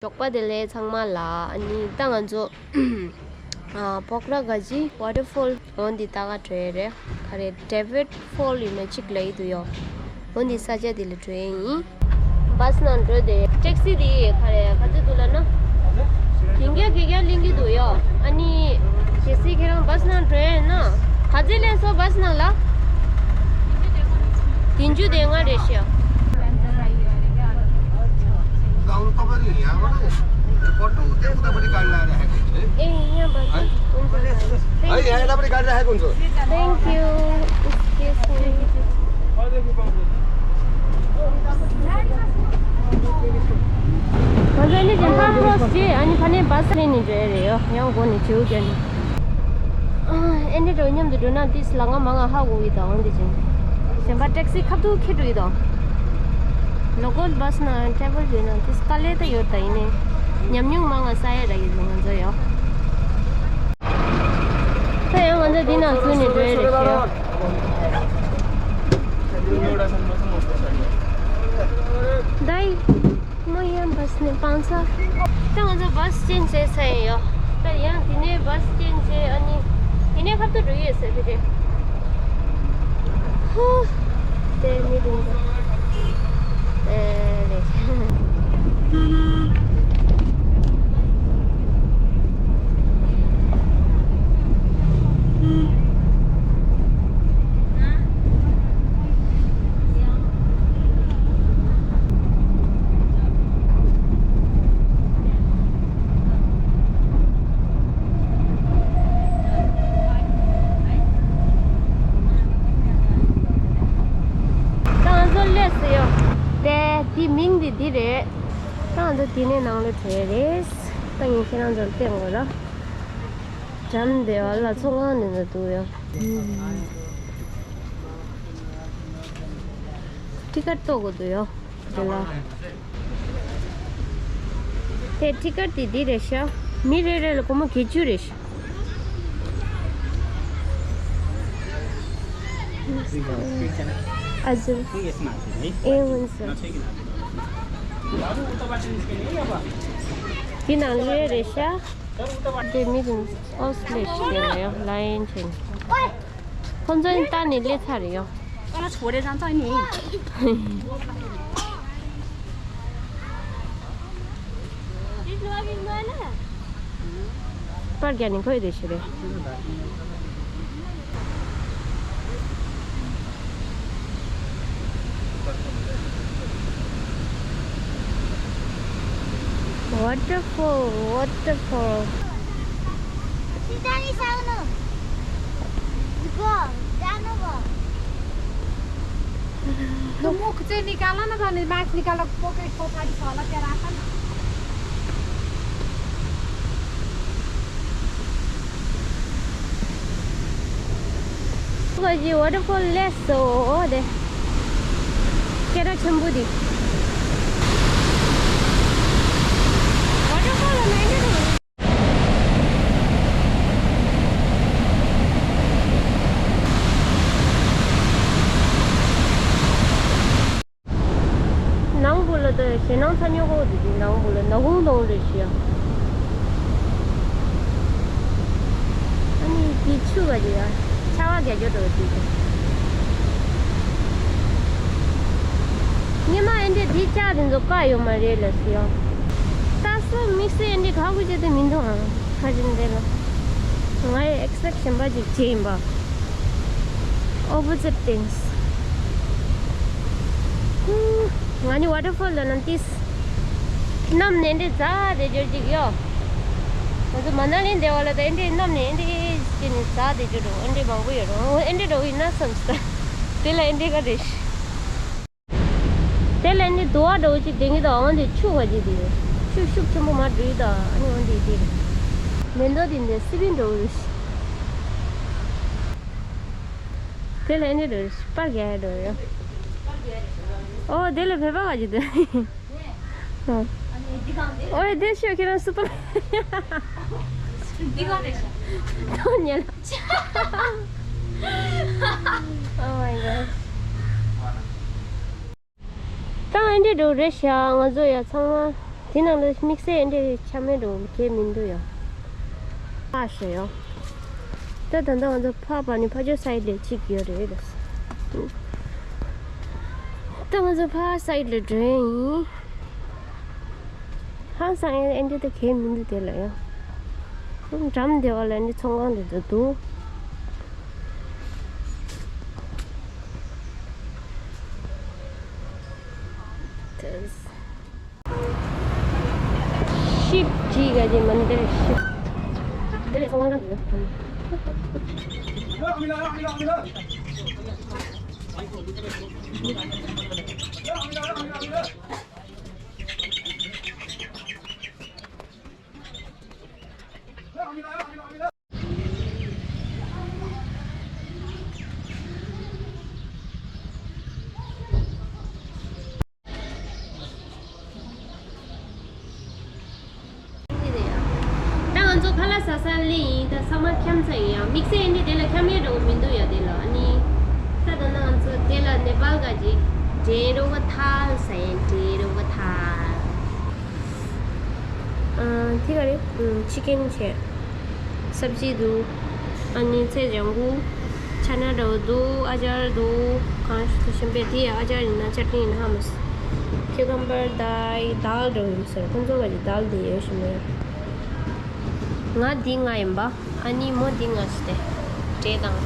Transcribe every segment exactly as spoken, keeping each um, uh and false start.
ཞོགས་པ་བདེ་ལེགས་ཚང་མ་ལ། ཨ་ནི་ད་ང་ཚོ་ཨ་པོག་ར་ག་ཇི་ཝ་ཊར་ཕོལ་འོ་འདི་ལྟ་ག་འགྲོ་ཡས་རེད། ག་རེ་ཌེ་ཝིཌ་ཕོལ་ཡིན་ན་གཅིག་ལབ་ཀྱི་འདུག་ཡོ། འོ་འདི་ས་ཆ་འདི་ལ་འགྲོ་ཡས་ཡིན། བྷས་ནང་འགྲོ་དེ་ཊེག་སི་འདི་ག་རེ་ག་ཚོད་འདུག་ལབ་ན། གན་རྒྱ་གན་རྒྱ་གླེང་གི་འདུག་ཡོ། ཨ་ནི་གལ་སྲིད་ཁྱེད་རང་བྷས་ནང་འགྲོ་ཡས་ཡིན་ན། ག་ཚོད་སླེབས་སོང་བྷས་ནང་ལ། བདུན་ཅུ་དོན་ལྔ་རེད་ཤག ए, यहाँ बस। हुन्छ, भाइ। भाइ, यहाँ यतापट्टि गाडी राखेको हुन्छ। Thank you। Excuse me। ང་ཚོ་ནི་ཇན་ཁ་ཁྲོས་ཀྱི་ཨ་ནི་ཕ་ནས་བྷས་ལེན་ནས་འགྲོ་ཡ་རེད་ཡོ། ཡང་སྒོ་ནས་བྱེའུ་རྒྱ་ནི། ཨ་ཨེ་འདྲ་འགྲོ་མཉམ་དུ་འགྲོ་ན་ཏིས་ལ་ང་མ་ང་ཧ་གོ་གི་དང་འོན་ཏེ་ཅན། གཞན་པ་ཊེག་སི་ཁ་ཐུག་ཁྱེར་འགྲོ་ཡི་དང་། ལོ་ཀལ་བྷས་ན་ཊེ་བལ་བྱས་ན་ཏིས་དཀའ་ལས་ད་ཡོད་ད་ཡིན་ནའི། ཉམས་མྱོང་མ་ང་ས་ཡ་ར་ཡི་ང་ཚོ་ཡོ། ད་ཡང་ང་ཚོ་འདི་ནང་ཚུད་ནས་འགྲོ་ཡི་རེད་ཤག་ད་ཡི། མ་ཡང་བྷས་ནས་སྤང་ས། ད་ང་ཚོ་བྷས་ཅེན་ཇི་བྱས་ཚར་ཡོད། ད་ཡང་དེ་ནས་བྷས་ཅེན་ཇི་བྱས་ཨ་ནི། དེ་ནས་ཁ་ཐུག་འགྲོ་ཡོད་ཟེར་དེ་རེད། ཧུ། དེ་མི་རུང་ད། ཨེ་རེད། ད་ང་ཚོ་སླེབས་སོང་ཡོ། དེ་དེ་མིང་དེ་འདི་རེད། ད་ང་ཚོ་དེ་ནས་ནང་ལ་བྲོས་རེད། ད་ངས་ཁྱེད་རང་ཚོར་བསྟན་དགོས་ར། འགྲམ་དེ་བ་ལ་ཚོང་ཁང་ནས་ན་འདུག་ཡོ། ཊི་ཀེ་ཊི་གཏོང་དགོས་འདུག་ཡོ། དེ་ལ། དེ་ཊི་ཀེ་ཊི་དེ་འདི་རེད་ཤག་མི་རེ་རེ་ལ་སྒོར་མོ་བརྒྱད་ཅུ་རེད་ཤག་ཨ་ཟུ། ཨེ་ཝན་ཟུ། དེ་ནང་ལོས་རེད་ཤག་དེ་མི་རིང་ཨོ་སི་ལེ་ཤི་དེ་ལ་ཡོ་ལ་ཡན་ཆེན། ཁོང་ཚོ་ནི་ལྟ་ནས་སླེབས་ཚར་རེད་ཡོ། ཨ་ལ་ཆོ་རེ་རང་ཙང་ནི། པར་རྒྱག་ནི་ཁོའི་དེ་ཞིག་རེད། Waterfall, waterfall. तो मुख चाहिँ निकाल न, झन् मास्क निकाल, पोकेट को खाली छ होला, त्यहाँ राख न। ཁོ་ཅི་ཝ་ཊར་ཕོལ་སླེབས་སོང་དེ། སྐད་གྲགས་ཆེན་པོ་དེ། ཝ་ཊར་ཕོལ་ལ་མེད་འགྲོ། ནང་བུ་ལ་ད་ཞེད་སྣང་ཚ་ཉོ་གོ་དེ་དེ་ནང་བུ་ལ་ནག་ཁུང་དང་རེ་ཞིག་ཡ། ཨ་ནི་དེ་ཆུ་བ་དེ་ཡ་ཆར་པ་རྒྱག་རྒྱུ་འགྲོ་དེ་དེ། ཉི་མ་ཨེ་འདྲས་དེ་ལྕགས་དེ་ཚོ་བཀག་ཡོད་མ་རེད་ལ་ཟེར་ཡ། ད་སོ་དམིགས་བསལ་ཨེ་འདྲས་ག་གུ་བྱེད་དེ་མི་འདུག་ཨང་། ཁ་ཅིག་འདྲས་ལ་ང་ཡི་ཨེག་སི་པེག་ཊི་གཞན་པ་ཅིག་བྱས་ཡིན་པ། Opposite things. ང་ནི་ཝ་ཊར་ཕོལ་ལ་ནམ་ཏིས། གནམ་ནས་འདི་འཛག་དེ་འབྱོར་ཅིག་ཡོ། ང་ཚོ་མ་ན་ལི་འདི་བ་ལ་ད་འདི་གནམ་ནས་འདི་ཅི་ནས་འཛག་དེ་འབྱོར་འགྲོ་འདི་མང་པོ་ཡོད་རོ་འདི་འགྲོ་ཡིན་ན་བསམ་སོང་། དེ་ལ་འདི་ག་རེ། དེ་ལ་ནི་དུ་བ་འདྲ་བོ་ཅིག་ལྡིང་གི་འདུག་ཨང་། དེ་ཆུ་ག་ཅིག་དེ་ཆུ་ཤུགས་ཆེན་པོ་མར་འགྲོ་ཡི་འདུག་ཨ་ནི་འོ་འདི་དེ་མེ་མདོག་དེ་འདི་སི་པིན་འདྲ་བོ་རེད། དེ་ལ་ནི་འདྲ་བོ་རེད། པར་རྒྱག་ཡ་འདྲ་བོ་ཡོད། ཨོ་དེ་ལ་བོད་པ་ག་ཅིག་འདུག་ཨོ་དེ་ཤོད་ཁྱེད་རང་སུ་པར་འདི་ག་རེད་ཤག་ཐོག་ཉལ། Oh my god. ད་ཨེ་འདྲས་འགྲོ་རེད་ཤག་ང་ཚོ་ཡ་ཚང་མ་ དེ་ནང་ལ་དམིགས་བསལ་འདྲ་ཆ་མེད་འགྲོ་གལ་མི་འདུག་ཡ། ཨ་ཤེ་ཡ། ད་ད་ལྟ་ང་ཚོ་ཕ་བ་ནི་ཕ་ཇོ་སའི་ལས་གཅིག་ཡོད་རེད་ལ། ད་ང་ཚོ་ཕ་སའི་ལ་འགྲོ་ཡིན། ཧང་སང་ཡ་ཨེ་འདྲ་ད་གལ་མི་འདུག་དེ་ལ་ཡ། འགྲམ་དེ་བ་ལ་ནི་ཚོང་ཁང་དེ་ཚོ་འདུག शिव जी का जी मंदिर शिव। ད་ང་ཚོ་ཁ་ལག་ཟ་ས་སླེབས་ཡིན། ད་ཚང་མ་འཁྱམ་ཚར་ཡིན་ཡང་དམིགས་བསལ་ཨེ་འདྲ་དེ་ལ་འཁྱམ་ཡས་འགྲོ་གི་མི་འདུག་ཡ། དེ་ལ་ཨ་ནི་ད་ད་ནང་ང་ཚོ་དེ་ལ་ནེ་པཱལ་ག་ཅིག་ཌེ་རོ་ག་ཐཱལ་ཟེར་ཡིན། ཌེ་རོ་ག་ཐཱལ། ཨ། དེ་ག་རེད། ཨ། ཆི་ཀན་བྱས། སབ་ཇི་འདུག་ཨ་ནི་ཚལ་ལྗང་གུ། ཆ་ན་འདྲ་བོ་འདུག་ཨ་ཅར་འདུག་གང་ཞིག་ཏུ་ཤིང་པས་དེ་ཡ་ཨ་ཅར་ཡིན་ན་ཅཊ་ནི་ཡིན་ན་ཧ་མ་སོང་། ཁྱུ་ཀམ་བར་དའི་དཱལ་འདྲ་བོ་ཡིན་ཟེར། ཁོང་ཚོ་ག་ཅིག་དཱལ་དེ་ཡོད་ཞིག་མེད། ང་འདི་ང་ཡིན་པ། ཨ་ནི་མོ་འདི་ང་ཞིག་སྟེ། འདྲེ་དང་།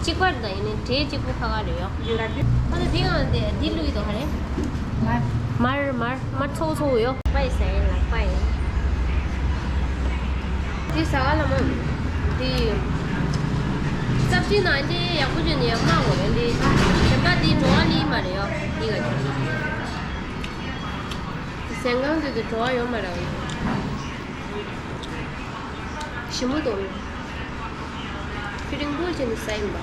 གཅིག་པར་དང་ཡིན་ནི་འདྲེ་གཅིག་པུ་ཁ་ཁ་རེད་ཡོ། ཁོ་ཚོ་འདི་ང་སྟེ་འདི་ལུས་དོ་ཧ་རེད། མར་མར་མར་ཚོགས་ཚོགས་ཡོ། པའི་ཟ་ཡིན་ལ་པའི། འདི་ཟ་ག་ལ་མོ། འདི། སབ་ཇི་ནང་འདི་ཡག་པོ་བྱུང་ནི་ཡག་མ་གོ་རེད་འདི། གཞན་པ་འདི་བྲོ་བ་ལི་མ་རེད་ཡོ། འདི་ག་ཅིག་ཟན་ཁང་དེ་དུ་བྲོ་བ་ཡོད་མ་རེད། ཞིམ་པོ་འདུག་ཁྱི་རིང་པོ་ཅན་དུ་ཟ་ཡིན་པ།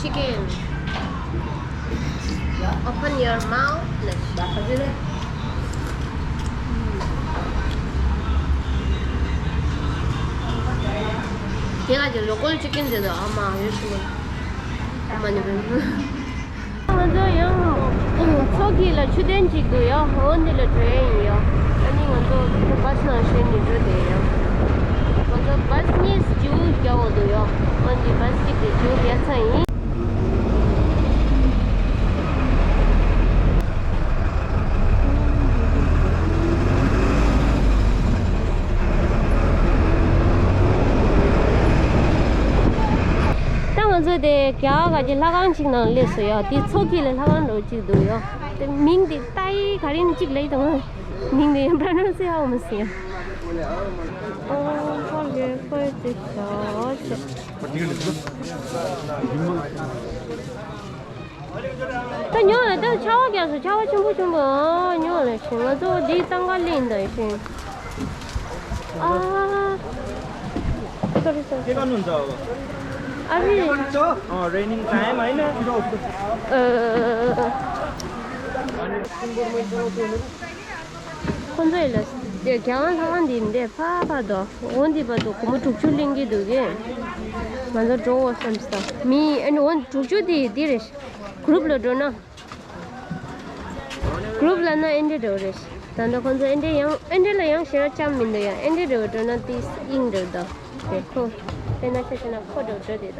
Chicken. Open your mouth. དེ་ག་ཅིག་ལོ་ཀལ་ཅི་ཀན་དེ་དང་ཨ་མ་ཡོད་ཤི་མ། ཨ་མ་ནི་བུ། ང་ཚོ་ཡང་མཚོ་དཀྱིལ་ལ་མཆོད་རྟེན་གཅིག་འདུག་ཡ། འོ་འདི་ལ་འགྲོ་ཡ་ཡིན་ཡ། ཨ་ནི་ང་ཚོ་བཱས་ནང་བཞོན་ནས་འགྲོ་བསྡད་ཡ། ང་ཚོ་བཱས་གཉིས་མཇུག་བརྒྱབ་འོ་འདུག་ཡ། འོ་འདི་བཱས་གཅིག་དེ་མཇུག་བརྒྱབ་ཚར་ཡིན། ད་ང་ཚོ་དེ་རྒྱ་གར་གྱི་ལྷ་ཁང་ཅིག་ནང་སླེབས་སོང་ཡ། དེ་མཚོ་དཀྱིལ་ལ་ལྷ་ཁང་འདྲ་བོ་ཅིག་འདུག་ཡ། དེ་མིང་དེ་ཏའི་ག་རེ་ནི་ཅིག་ལབ་ཀྱི་འདུག་མིང་དེ་པྲོ་ནོན་སི་ཧ་མ་སི་ཡ། ཨོ་ཧོ་ལེ་ཧོ་ཅིག་ཤོ་ཅིག་ད་ཉོ་ལ་ད་ཆར་པ་རྒྱག་སོང་། ཆར་པ་ཆེན་པོ་ཆེན་པོ། ཨ་ཉོ་ལ་ཞིང་ང་ཚོ་འདི་ཏང་ག་ལིང་ད་ཞིང་། ཨ། སོ་རི་སོ་རི། ཨ་རི། Oh, raining time, I know. ཨ། ཁོང་ཚོ་ཡི་ལ་རྒྱ་གར་ལྷ་ཁང་འདི་འདྲས་ཕ་ཕ་དོ། འོ་འདི་བར་དུ་སྒོར་མོ་དྲུག་ཅུ་ལེན་གྱི་འདུག་གས། ང་ཚོ་འགྲོ་འོ་བསམ་སྟ། མི་ཨ་ནི་འོ་དྲུག་ཅུ་དེ་འདི་རེད། གུ་རུབ་ལ་འགྲོ་ན། གུ་རུབ་ལ་ན་ཨེ་འདྲས་འགྲོ་རེད། ད་ལྟ་ཁོང་ཚོ་ཨེ་འདྲས་ཡང་ཨེ་འདྲས་ལ་ཡང་ཞེ་དྲག་ཅམ་མི་འདུག་ཡ། ཨེ་འདྲས་འགྲོ་འགྲོ་ན་ཏིས་ཨིང་འགྲོ་ད། དེ་ཁོ། དཔེར་ན་ཆ་བཞག་ན་ཁོ་འགྲོ་འགྲོ་དེ་ད།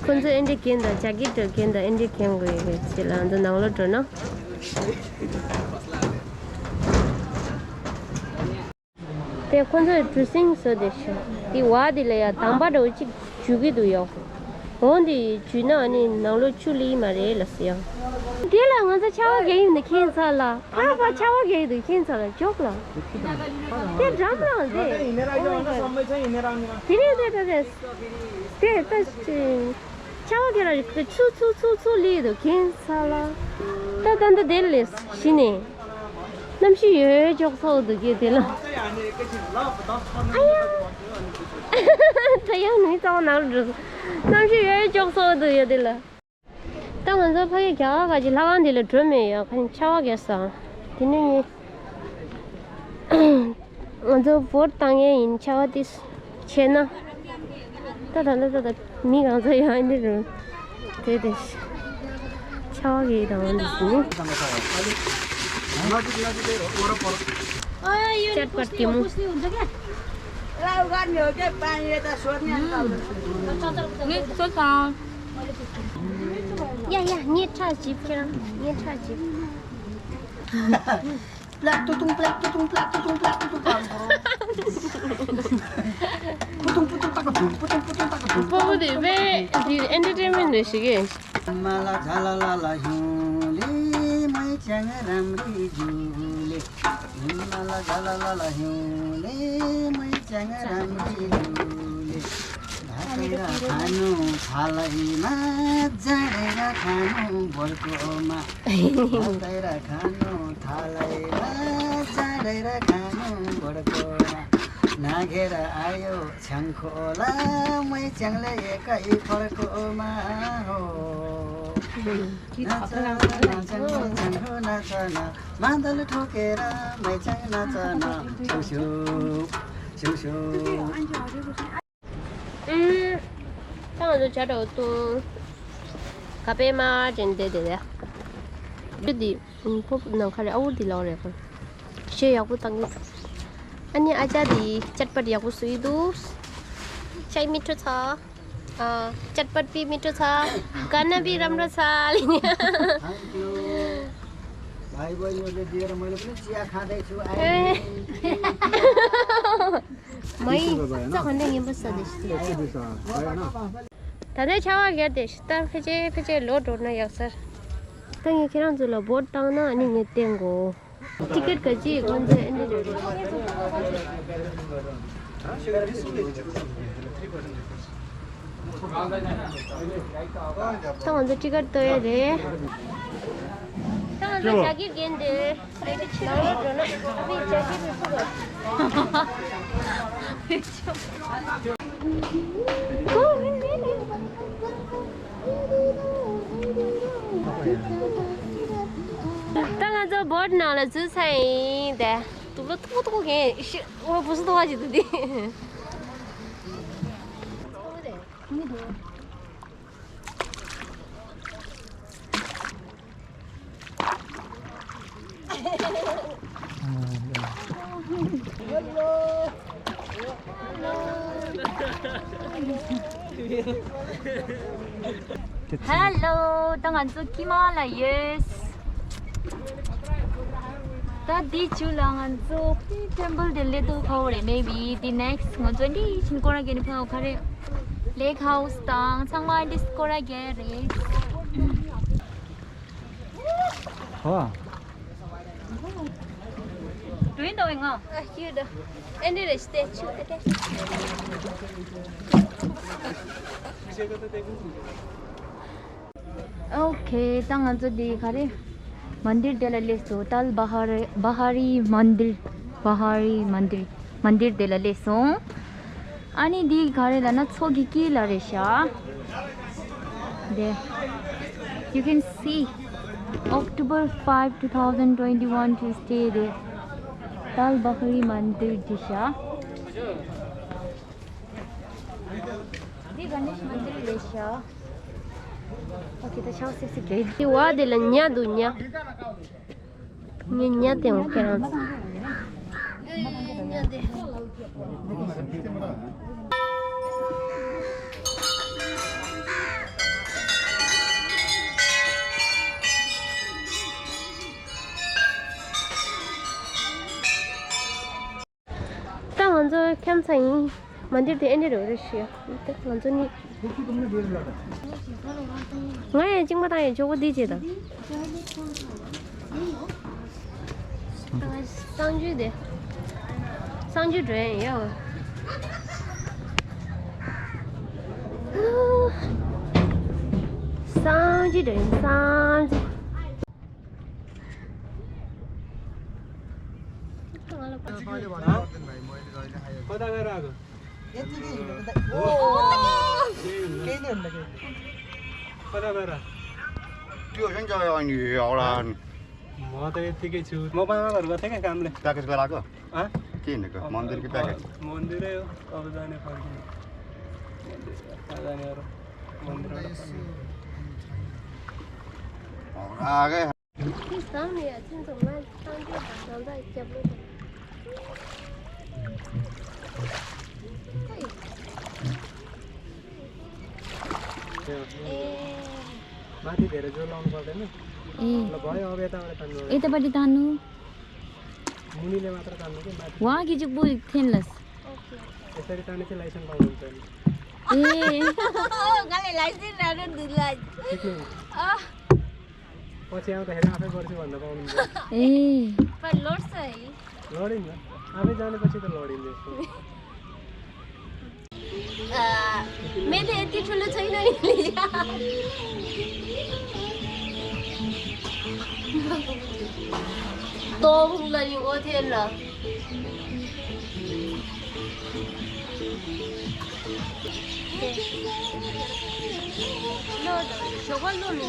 ཁོང་ཚོས་ཨེ་འདྲས་གྱོན་དང་ཇེ་ཀེ་ཊི་འདྲ་གྱོན་དང་ཨེ་འདྲས་གྱོན་དགོས་ཡོད་རེད། ཅེས་ལ་ང་ཚོ་ནང་ལོགས་འགྲོ་ན། དེ་ཁོང་ཚོས་གྲུ་གཟིངས་བཟོས་ཏེ་ཤོག་དེ་བ་དེ་ལ་ཡ་དང་པ་འདྲ་བོ་གཅིག་འཇུ་གི་འདུག་ཡོ། འོང་དེ་འཇུས་ན་ཨ་ནི་ནང་ལོགས་ཆུ་ལི་མ་རེད་ལ་ཟེར་ཡ། དེ་ལ་ང་ཚོ་ཆར་པ་རྒྱག་ཡིན་ནི་ཁྱེད་ཚ་ལ། ཨ་ཕ་ཆར་པ་རྒྱག་ཡིན་འདུག་ཁྱེད་ཚ་ལ་འཇོག་ལ། དེ་འགྲམ་ལ་དེ། Oh my God. དེ་རེད་དེ་དེ་དེ། དེ་ལྟ་ཅི། ཆར་པ་ག་རེ་རེད། ཚུ་ཚུ་ཚུ་ཚུ་ལི་འདུག་ཁྱེད་ཚ་ལ། ད་ད་ད་དེ་ལས་གཞི་ནས། གནམ་གཤིས་ཡོད་ཅོག་ཚོགས་འདུག་གི་དེ་ལ། ཨ་ཡ། ད་ཡང་མི་ཚང་མ་ནང་ལ་འགྲོ། གནམ་གཤིས་ཡོད་ཅོག་ཚོགས་འདུག་ཡ་དེ་ལ། ད་ང་ཚོ་ཕ་གི་རྒྱ་གར་ག་ཅིག་ལྷ་ཁང་དེ་ལ་འགྲོ་མེད་ཡ། ཁ་ཆར་པ་རྒྱག་ས། དེ་ནས་ངས། ང་ཚོ་བོ་ཊི་བཏང་ཡས་ཡིན། ཆར་པ་དེ་ཆེ་ན། ད་ད་ད་ད་ད་མི་གང་ཚ་ཡང་འདི་རུ་དེ་དེ་ཤ་བ་གི་དང་འདི་སི་ནི། चटपट के मुंह। ཡ་ཡ་ངས་ཁྲག་ཅིབ་ཁྱེར་ངས་ཁྲག་ཅིབ། པླག་ཏུ་ཏུང་པླག་ཏུ་ཏུང་པླག་ཏུ་ཏུང་པླག་ཏུ་ཏུང་པ་རུ་པུ་ཏུང་པུ་ཏུང་པ་ཀ་ཏུང་པུ་ཏུང་པུ་ཏུང་པ་ཀ་ཏུང་པོ་པོ་དེ་བས་འདི་ཨེན་ཊར་ཊེན་མེན་ཊ་རེད་ཤི་གེ། མ་ལ་ཇ་ལ་ལ་ལ་ཧྱུང་ལེ་མོའི་ཅང་རམ་རི་ཇུ་ལེ། མ་ལ་ཇ་ལ་ལ་ལ་ཧྱུང་ལེ་མོའི་ཅང་རམ་རི་ཇུ་ལེ། ད་ཏེ་ར་ཁ་ནུ་ཐ་ལ་ཨི་མ་ཛ་རེ་ར་ཁ་ནུ་བོར་ཀོ་མ། ད་ཏེ་ར་ཁ་ནུ་ཐ་ལ་ཨི་མ་ཛ་རེ་ར་ཁ་ནུ་བོར་ཀོ་མ། ན་གེ་ར་ཨ་ཡོ་ཆང་ཁོ་ལ་མོའི་ཅང་ལེ་ཡེ་ཀ་ཡི་ཕར་ཀོ་མ་ཧོ། ན་ཚ་ན་ཆང་ཁོ་ཆང་ཁོ་ན་ཚ་ན་མ་ད་ལ་ཁྲོ་ཀེ་ར་མོའི་ཅང་ན་ཚ་ན་ཤུ་ཤུ་ཤུ་ཤུ། ཨུམ། ད་ང་ཚོ་ཇ་འདྲ་བོ་བཏུང་། ག་པེ་མ་དྲན་བསྡད་དེ་རེད། འདི་འདི་ཕོ་ནང་ཁ་རེད། ཨ་འུར་འདི་ལོག་རེད་ཁོ། གཞས་ཡག་པོ་བཏང་གི་འདུག་ཨ་ནི་ཨ་ཅག་འདི་ཅཊ་པཊ་ཡག་པོ་བཟོ་ཡི་འདུག་ཅའི་མི་ཁྲོ་ཚ། ཨ། ཅཊ་པཊ་པི་མི་ཁྲོ་ཚ། ག་ན་པི་རམ་ར་ཚ་ལི་ཉ། Thank you. भाइ बहिनीहरूले दिएर मैले पनि चिया खाँदैछु। ए। མ་ཡིན། ས་ག་འདྲ་ངན་པ་ས་དེ་ཤི། ད་ལྟའི་ཆར་པ་བརྒལ་ཏེ་ཤི་ད་ཕལ་ཆེར་ཕལ་ཆེར་ལོ་འགྲོ་ན་ཡག་ས་རེད། ད་ངས་ཁྱེད་རང་ཚོ་ལ་བོཊ་བཏང་ན་ཨ་ནི་ངས་བསྟན་དགོས། ཊི་ཀེཊ་ག་ཅི་ཁོང་ཚོས་ཨེ་འདྲ་རེད། ད་ང་ཚོ་ཊི་ཀེཊ་བཏོན་ཡ་རེད། ད་ང་ཚོ་ཇ་ཀེཊ་རྒན་རེད། ནང་ལོགས་འགྲོ་ན་ཨ་ཕི་ཇ་ཀེཊ་མི་ཕུད་པ། ད་ང་ཚོ་བོཊ་ནང་ལ་འཛུལ་ཚར་ཡིན་ཏེ། དུག་ལོ་ཐུག་ཐུག་གན་ཤི། ཨོ་བུ་སུ་ཐུག་བ་ཞིག་འདུག་དེ། ཧེ་ལོ། ད་ང་ཚོ་ཀི་མ་ལ་ཡོད། ད་འདི་ཆུ་ལ་ང་ཚོ་ཊེམ་པལ་དེ་སླེབས་འདུག་ཁ་བོ་རེད། མེ་བི་འདི་ནེག་སི་ང་ཚོ་འདི་ཕྱིན་སྐོར་ར་གེ་ནི་ཕ་ག་རེ་ལེག་ཧའུ་སི་དང་ཚང་མ་འདི་སྐོར་ར་གེ་རེད། ཧོ། འགྲོ་ཡིན་ད་བས་ང་། ཨ་ཁྱོད་ད། ཨེ་འདྲ་རེད་ཤི་ཏེ་ཆུ་ཨེ་ཏེ། ཨོ་ཁེ། ད་ང་ཚོ་འདི་ག་རེ། མན་དིར་དེ་ལ་སླེབས་སོང་། ཏལ་བ་ཧ་རི་བ་ཧ་རི་མན་དིར། བ་ཧ་རི་མན་དིར། མན་དིར་དེ་ལ་སླེབས་སོང་། ཨ་ནི་འདི་ག་རེ་ལབ་ན་མཚོ་གི་དཀྱིལ་ལ་རེད་ཤག་དེ། You can see October five, two thousand twenty-one Tuesday དེ། ཏལ་བ་ཧ་རི་མན་དིར་འདི་ཤག་འདི་ག་ནེ་ཤི་མན་དིར་རེད་ཤག་ཨོ་ཁེ། ད་ཆའོ་སེ་སེ་གེ། འདི་བ་དེ་ལ་ཉ་འདུག་ཉ། ཉ་ཉ་དེ་འོ་ཁྱེད་རང་ཚོ། ཉ་དེ། ད་ང་ཚོ་ཁྱམས་ཚང་ཡིན། མ་འདིར་དེ་ཨེ་འདྲ་རེད་རེད་ཤི། ད་ང་ཚོ་ནི། ང་ཡང་གཅིག་མ་བཏང་ཡང་ཇོ་བོ་འདི་བྱེད་དང་། གསང་སྤྱོད་དེ། གསང་སྤྱོད་འགྲོ་ཡང་ཡ། གསང་སྤྱོད་འགྲོ་ཡང་གསང་སྤྱོད། पता मेरा को। ये तो नहीं होता। ओ। कहीं नहीं होता, कहीं नहीं। पता मेरा। त्यो झन् जायो अनि एउटा। म त यतिकै छु। म बाबा घरमा थिएँ क्या कामले। प्याकेज गराएको? हाँ? के हिँडेको? मन्दिरको प्याकेज? मन्दिरै हो, अब जाने फर्किने। ད་ལྟ་ནས་རོ། མ་འདི་རོ། ཨ་གེ། དེ་བཟང་ནས་ཡ་ཁྱིམ་ཚང་མ་སངས་རྒྱས་དང་བཟང་དག་སྐྱབས་ལོ་དང་། माथि धेरै जोर लाउनु पर्दैन। ए। ल, भयो, अब यताबाट तान्नु। यतापट्टि तान्नु। मुनिले मात्र तान्नु कि माथि? वहाँ कि चाहिँ बोल थेनलस। यसरी ताने चाहिँ लाइसेन्स पाउनुहुन्छ नि। ए। गाले लाइसेन्स राख्नु दिला। सिक्नु। अँ। पछि आउँदाखेरि आफै गर्छु भन्न पाउनुहुन्छ। ए। पर लड्छ है। लडिन्न। आफै जानेपछि त लडिन्छ यसको। अँ, मैले यति ठुलो छैन नि, लिजा। तँ ल नि, ओथेल। ल, ल, ल, ल।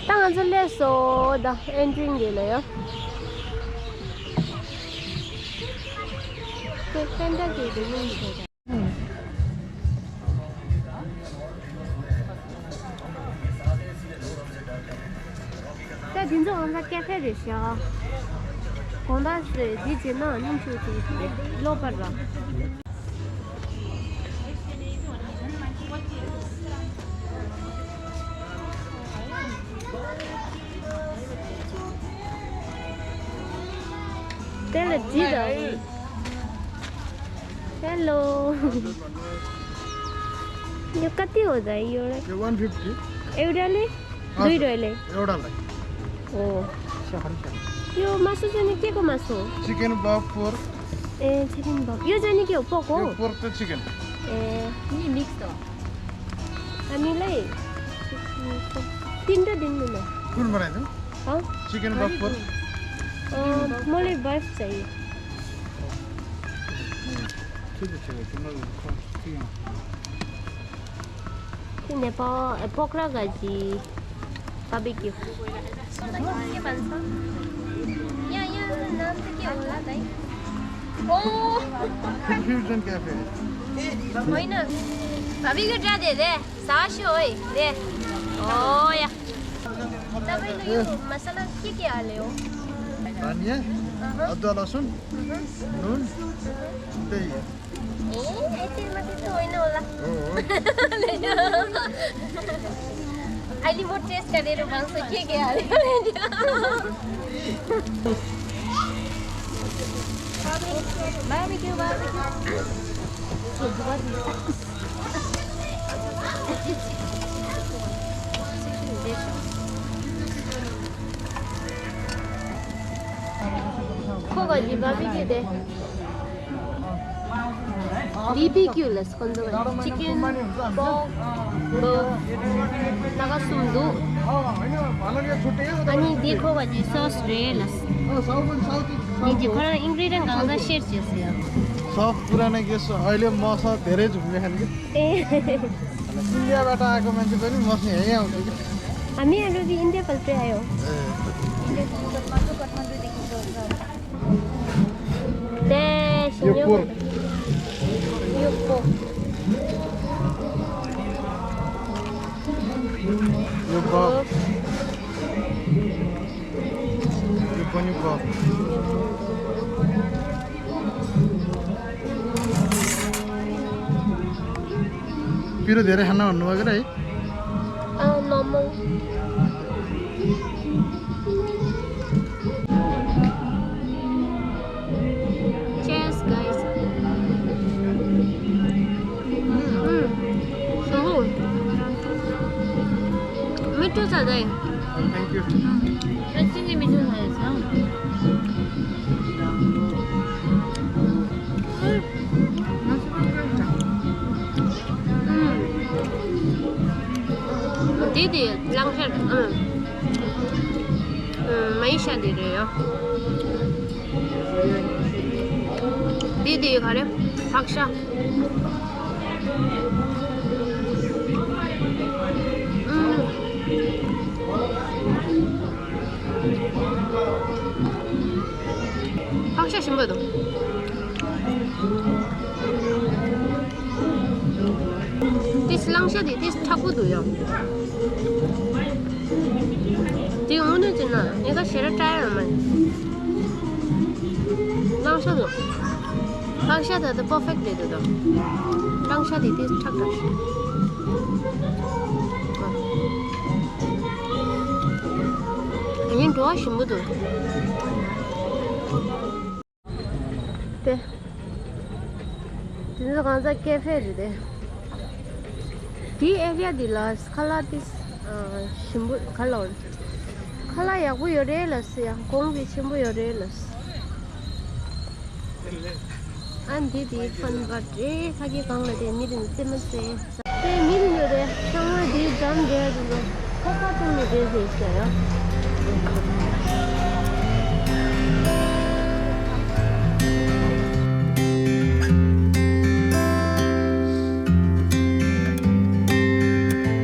ད་ང་ཚོ་སླེབས་སོང་། ད་ཨེན་ཊི་རི་འདི་ལ་ཡོད། དེ་ཕན་ད་གི་དེ་ཡིན་ཟེར། ད་དེ་ཚོ་ང་ཚོ་ཀེ་ཧྥེ་རེད་ཤག་དགོང་དག་ཟེར་འདི་བྱས་ན་སྙིང་ཆུ་དེ་ལོག་པར་ར། དེ་ལ་ཇི་དང་། Hello. यो कति हो जाए यो? यो वन फिफ्टी। एउटाले? दुईटाले? एउटालाई। हो। यो मासु चाहिँ नि के को मासु हो? चिकन बफ, पोर्क। ए, चिकन बफ। यो चाहिँ नि के हो, पोर्क हो? यो पोर्क त चिकन। ए। नि मिक्स हो। हामीलाई तिनटा दिनु न। फुल बनाइदिउँ? हँ? चिकन बफ, पोर्क। अँ, मलाई बफ चाहियो। ठिक छ, ठिक छ। नेपाल, पोखरा गाजी बाबेक्यू। के भन्छ? यहाँ, यहाँ नाम त के होला दाइ? ओ! Confusion cafe. होइन, भाबीको ड्रा दे दे, सासु होइ दे। ओ या। तपाईँले यो मसला के के हाल्यो? धनियाँ, अहँ। अदुवा, लसुन, अहँ। नुन, अहँ। त्यही हो। ए, यति मात्रै त होइन होला। हो, हो। अहिले म टेस्ट गरेर भन्छु के के हाल्यो। Barbecue, barbecue. खो गयो बार्बिक्यू दे। बीबीक्यू लस कोन दो चिकन, पोर्क, बफ, नागा सुम दु। अनि देखो गजी सस रे लस। निजी खरा इन्ग्रेडियन्ट गाउँदा सेट जेस या। सब पुरानो गेस अहिले मसा धेरै झुम्ने खाने कि। ए। इन्डियाबाट आएको मान्छे पनि मसा यहीँ आउँछ कि। हामीहरू भी इन्डिया पल्टे आयो। ए। इन्डिया काठमाडौँदेखि बोल्छ। देश यो यो पोर्क। यो पोर्क। यो बफ। यो पनि बफ। पिरो धेरै खान भन्नुभएको र है? अँ, normal. Cheers, guys. Mm. Mm. So good. मिठो छ दाइ। Thank you. साँच्चै नै मिठो छ यसमा। दिदी लङ्खर। मैसा दिदी हो। दिदी खरे। फाक्सा। ཆེན་པོ་འདུག་ཏིས་གླང་ཤ་དེ་ཏིས་མཁྲེགས་པོ་འདུག་ཡ། དེ་དངོས་གནས་བྱས་ན་ངས་ཁ་ཞེ་དྲག་བཀྲ་ཡ་ཡོད་མ་རེད། གླང་ཤ་འདུག་གླང་ཤ་ད་ལྟ་པར་ཕེག་རེད་འདུག་ད་གླང་ཤ་དེ་ཏིས་མཁྲེགས་དྲགས་ཤག་ཨ་ནི་བྲོ་བ་ཞིམ་པོ་འདུག་དེ། དེ་ཚོ་གང་ཟག་ཀེ་ཧྥེ་རེད་དེ། དེའི་ཨེ་རི་ཡ་འདི་ལ་ཁ་ལག་དེ་ཞིམ་པོ་ག་ལ་བར། ཁ་ལག་ཡག་པོ་ཡོད་རེད་ལབ་སོང་ཡ། གོང་གི་ཆེན་པོ་ཡོད་རེད་ལབ་སོང་། ཨ་འདི་དེའི་ཧྥན་བྷ་རེད། ཕ་གི་གང་ལ་དེ་མི་རིང་རྩེད་མོ་རྩེ། དེ་མི་རིང་ཡོད་རེད། ཚང་མ་དེའི་འགྲམ་བསྡད་འདུག་ཁོ་ཁ་བཏུམ་ནས་བསྡད་ཟེར་ཟེར་ཡ།